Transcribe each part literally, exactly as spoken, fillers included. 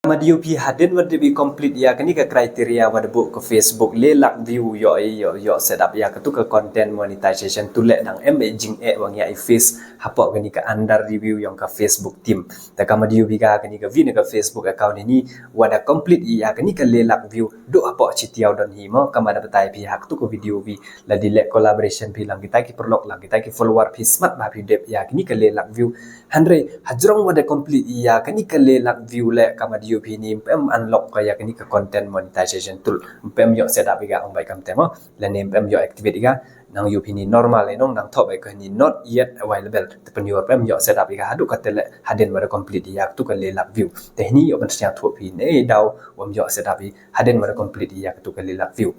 Ka madiu phi hadien wa da phi complete ïa kani ka criteria wa da buh ka Facebook le lak view ïoh ïoh ïoh set up ïa katu ka content monetization tool le dang em ba jing eh wa ngi ïa i face hapoh kani ka under review yong ka Facebook team. Te ka madiu phi ka kani ka view na ka Facebook account ini wa da complete ïa kani ka le lak view duh hapoh chi tiaw don hi mo, ka ma da batai phi ha katu ka video phi la di le collaboration phi lang kita ki paralok lang kita ki follower phi smat ba phi dep ïa kani ka le lak view. Hynrei hajrong wa da complete ïa kani ka le lak view le ka madiu phi ni ym pem unlock ka ïa kani ka content monetization tool, ym pem ïoh set up ïa ka ong bai kam te mo, lane ym pem ïoh activate ïa ka. Nang ïoh phi ni normal eh nong nang thop eh ka ni not yet available. Te pynïoh ym pem ïoh set up ïa ka haduh kate le hadien wa da complete ïa katu ka le lak view. Te hini ïoh ban sñiaw thop phi ne daw wam ïoh set up ïa hadien wa da complete ïa katu ka le lak view.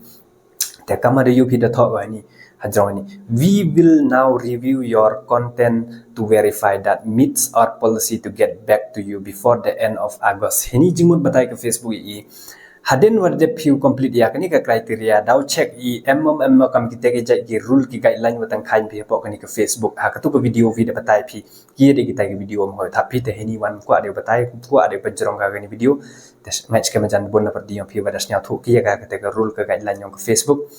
Te ka madiu phi da thok wa ni hajrong ni, "We will now review your content to verify that meets our policy to get back to you before the end of August." Hini jingmut batai ka Facebook i hadien wa da phi complete ïa kani ka criteria daw check i em em em kam kita ki jait ki rule ki guideline wa tang khain phi hapoh kani ka Facebook. Ha katu ka video phi da batai phi ki de kita ki video mo thap phi te hini wan kwah de batai kwah de pynjrong ka kani video. Te match ka majan bun na perdi yong phi wa da sñiaw thok ki ïa ka kata ka rule ka guideline yong ka Facebook.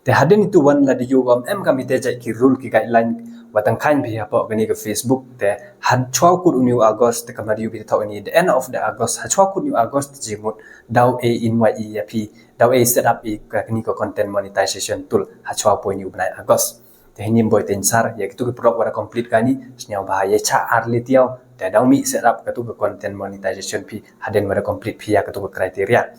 Te hadien itu wan la di ïoh wa em kam ite jait ki rule ki guideline wa tang khain phi hapoh kani ka Facebook. Te hachwa kut u ni u August te ka madiu phi thok ni the end of the August hachwa kut u ni u August jingmut daw e invite ïa phi daw e set up ïa kani ka content monetization tool hachwa poi ni u bnai August. Te hini boi te insar ïa kitu ki paralok wa da complete kani sñiaw ba ïa cha ar le tiaw te daw mih set up katu ka content monetization phi hadien wa da complete phi ïa katu ka criteria.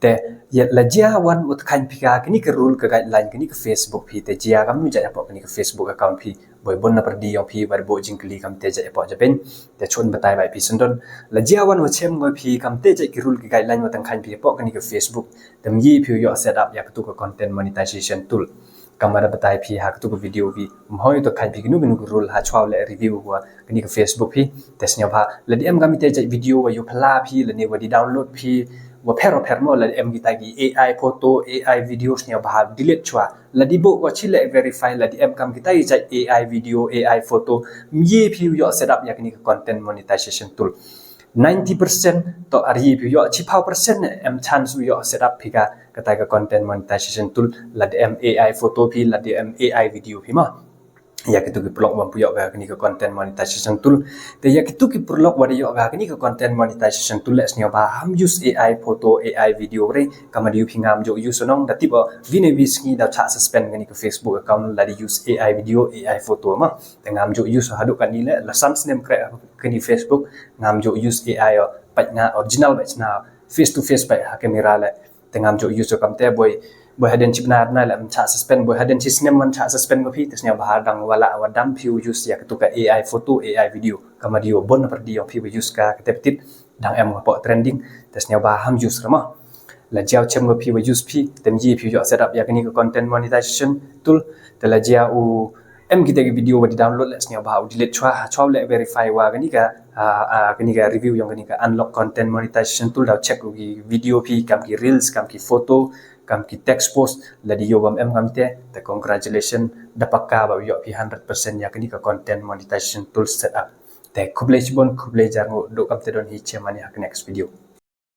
Te ïa la jia wan wa tang khain phi ka kani ka rule ka guideline kani ka Facebook phi te jia kam nu jait hapoh kani ka Facebook account phi boi bun na perdi yong phi wa da buh jingkylli kam te jait hapoh jaben. Te chun batai bai phi sendon la jia wan wa chem ngoi phi kam te jait ki rule ki guideline wa tang khain phi hapoh kani ka Facebook. Te ym ye phi ïoh set up ïa katu ka content monetization tool. Ka ma da batai phi ha katu ka video phi ym hoi to khain phi kinu kinu ki rule hachwa le review wa kani ka Facebook phi. Te sñiaw ba la di em kam ite jait video wa ïoh phylla phi lane wa di download phi wa pher wa pher mo la di em kita ki A I photo A I video sñiaw ba delete chwa la di buh wa chi le verify la di em kam kita ki jait A I video A I photo ym ye phi ïoh set up ïa kani ka content monetization tool. Ninety percent to ar ye phi ïoh chi phaw percent em chance u ïoh set up phi ka kata ka content monetization tool la di em A I photo phi la di em A I video phi ma. Ïa kitu ki paralok wa ym pu ïoh ka kani ka content monetization tool. Te ïa kitu ki paralok wa da ïoh ka kani ka content monetization tool le sñiaw ba ham use A I photo A I video re ka madiu phi ngam ju use nong da tip o vine vi sngi daw cha suspend kani ka Facebook account la di use A I video A I photo ma. Te ngam ju use haduh kani le la san snem kre kani Facebook ngam ju use A I o pait na original pait na face to face pait ha camera le. Te ngam ju use kam te boi boi hadien chi bnai na le ym cha suspend boi hadien chi snem man cha suspend ko phi te sñiaw ba dang wa la wa dam phi u use ïa katu ka A I photo A I video ka madiu bun na perdi yong phi wa use ka kate petit dang em hapoh trending te sñiaw ba ham use re ma. La jia chem ko phi wa use phi te ym ye phi ïoh set up ïa kani ka content monetization tool te la jia u em kita ki video wa di download le sñiaw ba u delete chwa chwa le verify wa kani ka kani ka review yong kani ka unlock content monetization tool daw check ki video phi kam ki reels kam ki photo kam ki text post la di ïoh wa em kam te te congratulation da pakka ba ïoh phi hundred percent ïa kani ka content monetization tool set up. Te khublei chibun khublei jarngu duh kam te don hi chem ani ha ka next video.